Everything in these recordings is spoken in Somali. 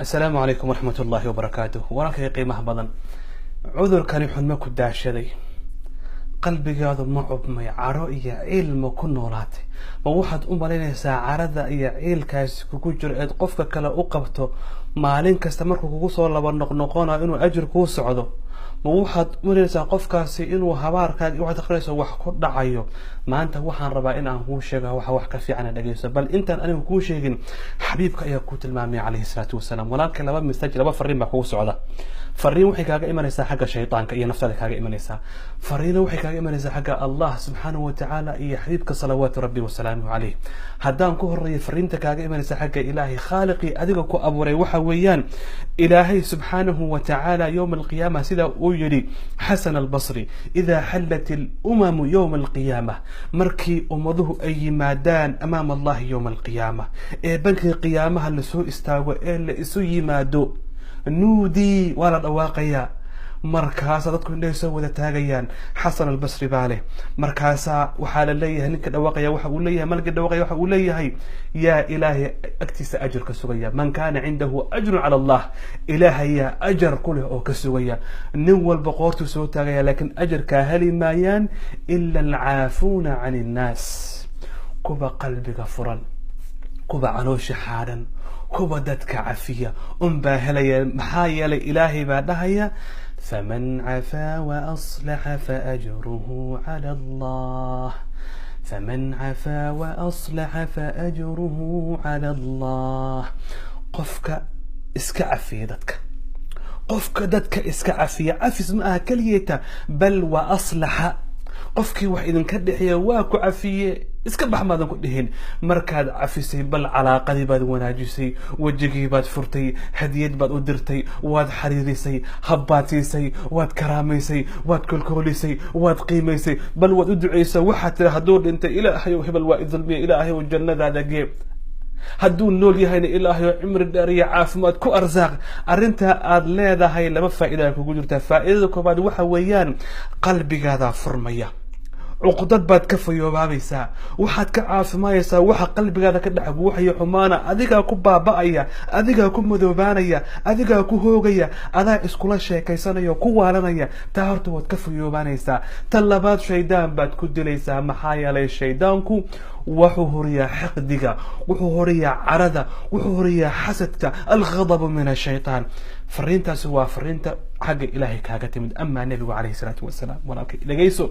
Asalaamu calaykum waraxmat ullaahi wabarakaatuh. Walaalkay qiimaha badan, cudurkani xun ma ku daashaday? Qalbigaadu ma cubmay? Caro iyo ciil ma ku noolaatay? Ma waxaad u malaynaysaa carada iyo ciilkaasi kugu jiro eed qofka kale u qabto maalin kasta markuu kugu soo laba noqnoqonayo inuu ajir kuu socdo? Ma waxaad u malaynaysaa qofkaasi inuu habaarkaaga waxaad aqrinayso wax ku dhacayo? Maanta waxaan rabaa in aan kuu sheego waxa wax ka fiican. Dhegeyso, bal intaan anigu kuu sheegin, xabiibka ayaa kuu tilmaamaya calayhi salaatu wasalaam. Walaalkay, laba message, laba fariin baa kugu socda. Fariin waxay kaaga imanaysaa xagga shaydaanka iyo naftaada kaaga imanaysaa. Fariina waxay kaaga imanaysaa xagga Allah subxaanahu watacaala iyo xabiibka salawaatu rabbi wasalaamuhu caleyh. Haddaan ku horeeyo fariinta kaaga imanaysa xagga Ilaahay, khaaliqii adiga ku abuuray, waxa weeyaan Ilaahay subxaanahu watacaala yowma alqiyaama, sida uu yidhi Xasan Albasri: "Idaa xallat alumamu yowma alqiyaama", markii ummaduhu ay yimaadaan amaama Allahi yowma alqiyaama, ee bankii qiyaamaha lasoo istaago ee la isu yimaado, nuudii, waa la dhawaaqayaa. Markaasaa dadku indhahay soo wada taagayaan. Xasan Albasri baa leh, markaasaa waxaa la leeyahay, ninka dhawaaqaya waxa uu leeyahay, malgii dhawaaqaya waxa uu leeyahay: "Yaa Ilaahay agtiisa ajar ka sugaya?" Man kaana cindahu ajrun cala Allah, Ilaahayaa ajar ku leh oo ka sugaya. Nin walba qoortuu soo taagaya, laakiin ajarkaa heli maayaan ila alcaafuuna can innaas, kuwa qalbiga furan, kuwa caloosha xaadhan, kuwa dadka cafiya unbaa helaya. Maxaa yeelay, Ilaahay baa dhahaya: "Faman cafaa waaslaxa faajruhu cala Allah, faman cafaa waaslaxa faajruhu cala Allah." Qofka iska cafiya dadka, qofka dadka iska cafiya, cafis ma aha keliyeeta, bal wa aslaxa. Qofkii wax idinka dhexeeya waa ku cafiye, iska bax maadan ku dhihin. Markaad cafisay, bal calaaqadii baad wanaajisay, wejigii baad furtay, hadiyad baad u dirtay, waad xariirisay, habbaad siisay, waad karaamaysay, waad kolkoolisay, waad qiimaysay, bal waad u ducaysay. Waxaad tiri: "Hadduu dhintay, Ilaahayow, hebel waa idulmiya, Ilaahayow jannadaada gee. Hadduu nool yahayna, Ilaahayo cimri dheer iyo caafimaad ku arsaaq." Arrintaa aad leedahay laba faa'iida kugu jirtaa. Faa'iidada koobaad waxa weeyaan qalbigaadaa furmaya, cuqdad baad ka fayoobaabeysaa, waxaad ka caafimaayeysaa waxa qalbigaada ka dhex guuxaya xumaana. Adigaa ku baaba'aya, adigaa ku madoobaanaya, adigaa ku hoogaya, adaa iskula sheekaysanaya oo ku waalanaya. Taa horta waad ka fayoobaanaysaa. Ta labaad, shaydaan baad ku dilaysaa. Maxaa yeelay, shaydaanku wuxuu horiyaa xiqdiga, wuxuu horiyaa carada, wuxuu horiyaa xasadka. Alghadabu min ashaytaan. Fariintaasi waa fariinta xagga Ilaahay kaaga timid. Amaa Nebigu calayhi salaatu wasalaam, walaalkay dhegeyso,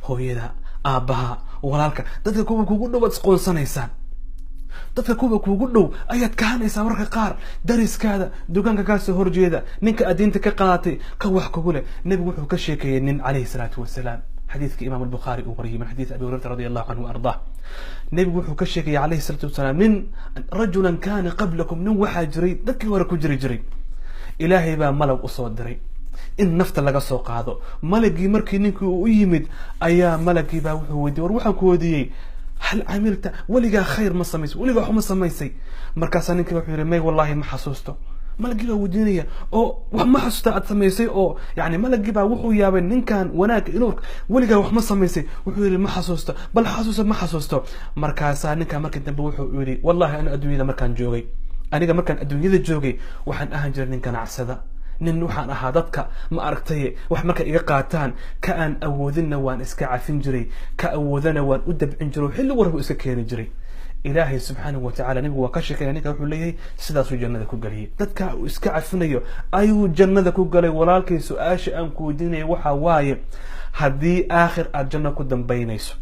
hooyada, aabbaha, walaalka, dadka kuwa kugu dhow baad isqoonsanaysaan. Dadka kuwa kugu dhow ayaad kahanaysaa marka qaar, dariskaada, dukaanka kaasoo horjeeda, ninka aad diinta ka qaadatay, ka wax kugu leh. Nebigu wuxuu ka sheekeeyey nin calayhi salaatu wasalaam, xadiidka Imaam Albukhaari uu wariyay min xadiis Abi Hurayrata radi Allahu canhu ardaa. Nebigu wuxuu ka sheekayay calayhi salaatu wasalaam nin, rajulan kaana qablakum, nin waxaa jiray dadkii hore ku jiri jiray. Ilaahay baa malag usoo diray in nafta laga soo qaado. Malagii markii ninkii uu u yimid ayaa malagii baa wuxuu weydiiyey: "War waxaan ku weydiiyey, hal camilta, weligaa khayr ma samaysay? Weligaa wax ma samaysay?" Markaasaa ninkii wuxuu yihi: "May, wallahi ma xasuusto." Malagii baa weydiinaya oo wax ma xasuusta aad samaysay oo yani malagii baa wuxuu yaabay ninkan wanaag inuu. "Weligaa wax ma samaysay?" Wuxuu yihi: "Ma xasuusto." "Bal xasuusto." "Ma xasuusto." Markaasaa ninkan markii dambe wuxuu yihi: "Wallahi ana adduunyada markaan joogay, aniga markaan adduunyada joogay, waxaan ahaan jiray nin ganacsada, nin waxaan ahaa dadka ma aragtay wax markay iga qaataan, ka aan awoodinna waan iska cafin jiray, ka awoodana waan u dabcin jiray oo xilli warbu iska keeni jiray." Ilaahay subxaanahu watacaala, nebigu waa ka sheekeynaya, ninka wuxuu leeyahay sidaasuu jannada ku geliyay. Dadka uu iska cafinayo ayuu jannada ku galay. Walaalkay, su-aasha aan ku weydiinaya waxa waaye: haddii aakhir aad janno ku dambaynayso,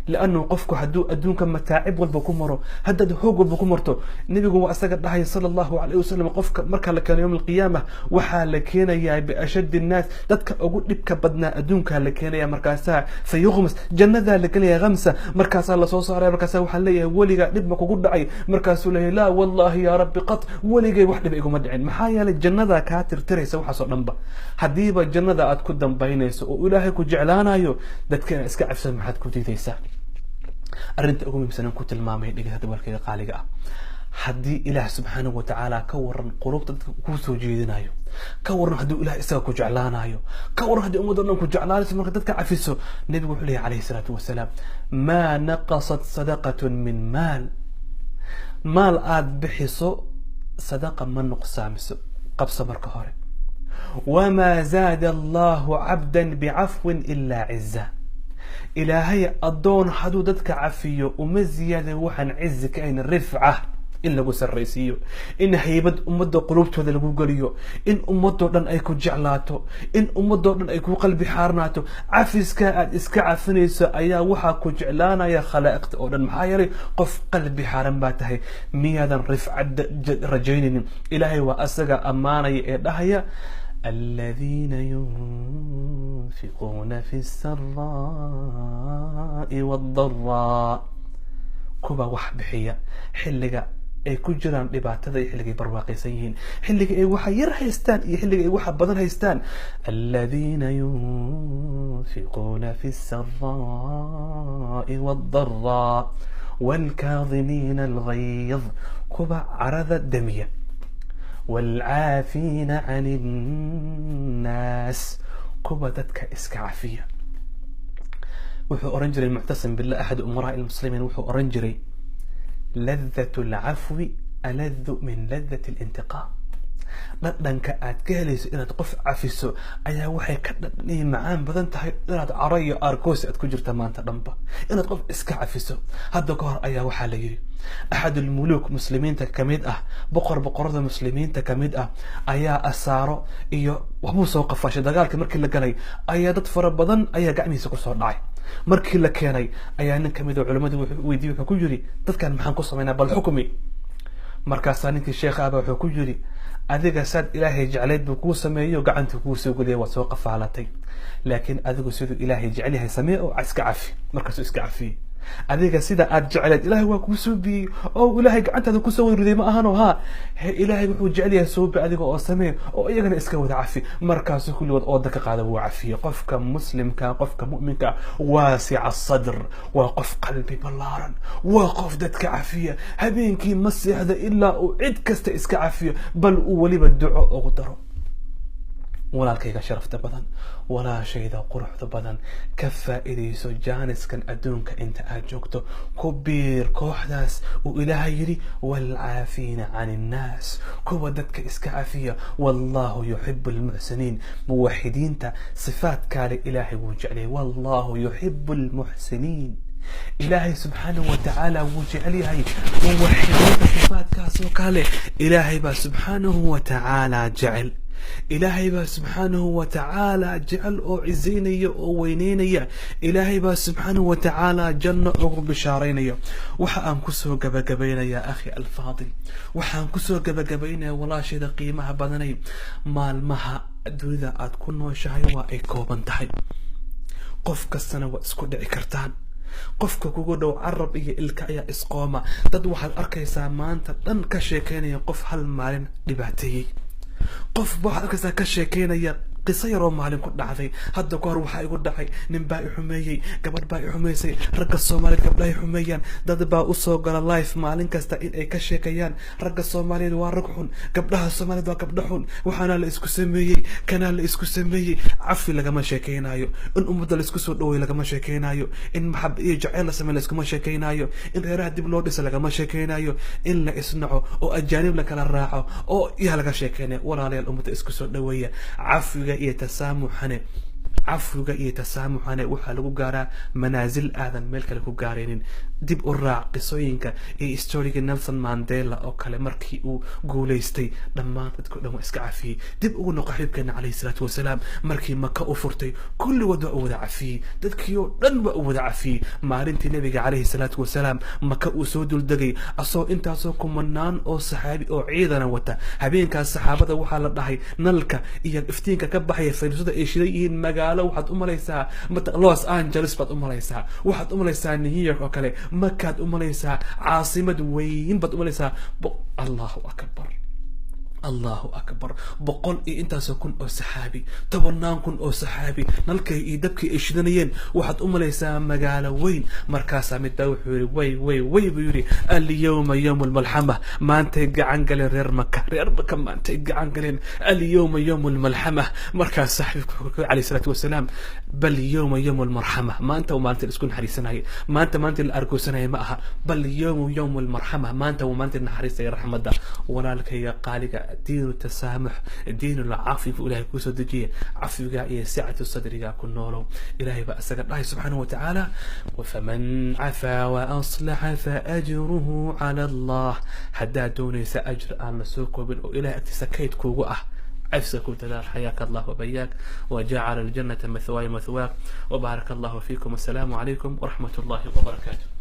liannahu qofku hadduu adduunka mataacib walba ku maro, haddaad hoog walba ku marto, nebigu waa isaga dhahaya sala Allahu alayh wasalam: qofka marka la keeno yowm alqiyaama, waxaa la keenayaa biashaddi nnaas, dadka ugu dhibka badnaa adduunkaa la keenaya. Markaasaa fa yuqmas, jannadaa la gelaya, khamsa, markaasaa lasoo saaraya. Markaasaa waxaa leeyahay: "Weligaa dhib ma kugu dhacay?" Markaasuu leeyahay: "Laa wallahi yaa rabbi, qat, weligay wax dhib iguma dhicin." Maxaa yeelay, jannadaa kaa tirtiraysa waxaasoo dhanba. Haddiiba jannada aad ku dambaynayso oo Ilaahay ku jeclaanayo, dadka inaad iska cafsan maxaad ku diidaysaa? Arrinta ugu muhiimsan aan ku tilmaamay, dhegeysta walkayga qaaliga ah, haddii Ilaah subxaanahu watacaala ka waran qulubta dadka kuu soo jeedinayo, ka waran hadduu Ilaah isaga ku jeclaanayo, ka waran haddii ummadda o dhan ku jeclaanayso marka dadka cafiso? Nebigu wuxuu leeyahy calayhi salaatu wasalaam: "Maa naqasat sadaqatun min maal." Maal aada bixiso. Sadaqa ma nuqsaamiso. Qabso marka hore. Wamaa zaada Allahu cabdan bicafwin ilaa ciza. Ilaahay addoon hadduu dadka cafiyo uma ziyaada waxaan cizi ka ahayn, rifca in lagu sarraysiiyo, in haybad ummadda qulubtooda lagu geliyo, in ummadoo dhan ay ku jeclaato, in ummadoo dhan ay ku qalbi xaarnaato. Cafiska aad iska cafinayso ayaa waxaa ku jeclaanaya khalaa'iqta oo dhan, maxaa yeelay qof qalbi xaaran baa tahay. Miyaadan rifcad rajaynaynin? Ilaahay waa asaga ammaanaya ee dhahaya: الذين ينفقون في السراء والضراء. Kuwa wax bixiya xilliga ay ku jiraan dhibaatada iyo xilliga ay barwaaqaysan yihiin, xilliga ay waxa yar haystaan iyo xilliga ay waxa badan haystaan. الذين ينفقون في السراء والضراء والكاظمين الغيظ, kuwa carada damiya, والعافين عن الناس, kuwa dadka iska cafiya. Wuxuu oran jiray Muctasim Billah, أحد أمراء المسلمين, wuxuu oran jiray: لذة العفو ألذ من لذة الانتقام. Dhadhanka aad ka helayso inaad qof cafiso ayaa waxay ka dhadhan macaan badan tahay inaad caro iyo aargoosi aad ku jirta maanta dhanba inaad qof iska cafiso. Hadda ka hor ayaa waxaa la yidhi أحد الملوك muslimiinta kamid ah, boqor boqorada muslimiinta kamid ah, ayaa asaaro iyo waxbuu soo qafashay. Dagaalka markii la galay ayaa dad fara badan ayaa gacmihiisa kusoo dhacay. Markii la keenay ayaa nin kamid a culimadii wuxuu weydiiyey, wuxuu ku yidhi: "Dadkan maxaan ku samaynaa? Bal xukmi." Markaasaa ninkii sheekha ahba wuxuu ku yidhi: "Adiga saad Ilaahay jeclayd buu kuu sameeyo, gacantii kuu soo geliya, waad soo qafaalatay, laakiin adigu siduu Ilaahay jecel yahay samee oo iska cafi." Markaasuu iska cafiyey. Adiga sida aad jecleed Ilaahay waa kuu suubiyey oo Ilaahay gacantaada kusoo wada riday, ma ahano? Ha he, Ilaahay wuxuu jecel yahay suubi adiga oo samee oo iyagana iska wada cafi. Markaasu kulligood ooda ka qaada, wuu cafiyey. Qofka muslimka, qofka mu'minka, واسع الصدر, waa qof qalbi ballaaran, waa qof dadka cafiya. Habeenkii ma seexda ilaa uu cid kasta iska cafiyo, bal uu weliba duco ugu daro. Walaalkayga sharafta badan, walaashayda quruxda badan, ka faa'iidayso jaaniskan adduunka inta aad joogto. Ku biir kooxdaas uu Ilaahay yidhi: والعافين عن الناس, kuwa dadka iska cafiya. والله يحب المحسنين. Muwaxidiinta sifaadkaale Ilaahay wuu jeclayay. والله يحب المحسنين. Ilaahay subxaanahu watacaala wuu jecel yahay muwaxidiinta sifaadkaas oo kale. Ilaahay baa subxaanahu watacaala jecel. Ilaahay baa subxaanahu watacaala jecel oo cisaynaya oo weyneynaya. Ilaahay baa subxaanahu watacaala janno ugu bishaaraynaya. Waxa aan kusoo gabagabaynayaa, أخي الفاضل, waxaan kusoo gabagabaynayaa, walaashayda qiimaha badanay, maalmaha dunida aad ku nooshahay waa ay kooban tahay. Qof kastana waad isku dhici kartaan. Qofka kugu dhow carab iyo ilka ayaa isqooma. Dad waxaad arkaysaa maanta dhan ka sheekeynaya qof hal maalin dhibaateeyey. Qof waxaad arkaysaa ka sheekeynaya qiso yaroo maalin ku dhacday: "Hadda ka hor waxaa igu dhacay, nin baa i xumeeyey, gabadh baa i xumeysay." Ragga Soomaaliyeed gabdhahay xumeeyaan. Dad baa usoo gala live maalin kasta in ay ka sheekeeyaan: "Ragga Soomaaliyeed waa rag xun, gabdhaha Soomaaliyeed waa gabdho xun, waxaana la isku sameeyey, kanaa la isku sameeyey." Cafi lagama sheekeynayo, in ummadda la isku soo dhaweeyo lagama sheekeynayo, in maxab iyo jaceyl la sameeyo la iskuma sheekeynayo, in reeraha dib loo dhisa lagama sheekeynayo, in la isnaco oo ajaanib la kala raaco oo yaa laga sheekeynaya. Walaalayaal, ummadda isku soo dhaweeya. Cafiga iyo tasaamuxane, cafwiga iyo tasaamuxane waxaa lagu gaaraa manaasil aadan meel kale ku gaaraynin. Dib u raac qisooyinka iyo storyga Nelson Mandela oo kale. Markii uu guulaystay, dhammaan dadka dhan waa iska cafiyey. Dib ugu noqo xabiibkeena calayhi salaatu wasalaam. Markii Maka u furtay, kulligood waa u wada cafiyey, dadkii oo dhan waa u wada cafiyey. Maalintii Nabiga calayhi salaatu wasalaam Maka uu soo duldegay, asagoo intaasoo kumanaan oo saxaabi oo ciidana wata, habeenkaas saxaabada waxaa la dhahay nalka iyo iftiinka ka baxaya faynuusada ay shidan yihiin, magaalo waxaad u malaysaa Los Angeles baad u malaysaa, waxaad u malaysaa New York oo kale, Makaad u malaysaa, caasimad weyn baad u malaysaa. Allahu akbar. Allahu akbar! 100 iyo intaasoo kun oo saxaabi, 10,000 oo saxaabi, nalkay iyo dabkii ay shidanayeen waxaad u malaysaa magaalo weyn. Markaasaa midbaa wuxuu yidhi, "Way, way, way," buu yidhi, "alyawma yawmu lmalxama." Maantay gacan galeen reer Maka, reer Maka maantay gacan galeen. Alyawma yawmu lmalxama. Markaas saxaabku wuxuu alayhi salaatu wasalaam, "Bal yawma yawmu lmarxama." Maanta waa maalinta la isku naxariisanayay, maanta maalinta la argoosanaya ma aha. Bal yawmu yawmu lmarxama, maanta waa maalinta naxariista iyo raxmadda. Walaalkayga qaaliga, diinu tasaamux, diinu lcafi buu Ilahay kusoo dejiyay. Cafiga iyo sicatu sadriga ku noolow. Ilahay baa isaga dhahay subxaanahu watacaala, "Faman cafaa waaslaxa faajruhu cala Allah." Haddaad doonaysa ajr aan la soo koobin oo Ilahay agtiisa kayd kuugu ah, cafiska ku dadaal. Xayaaka Allah wabayaak, wajacala aljannata mathwaaya mathwaak, wbaaraka allahu fiikum. Assalaamu calaykum waraxmat ullahi wabarakaatu.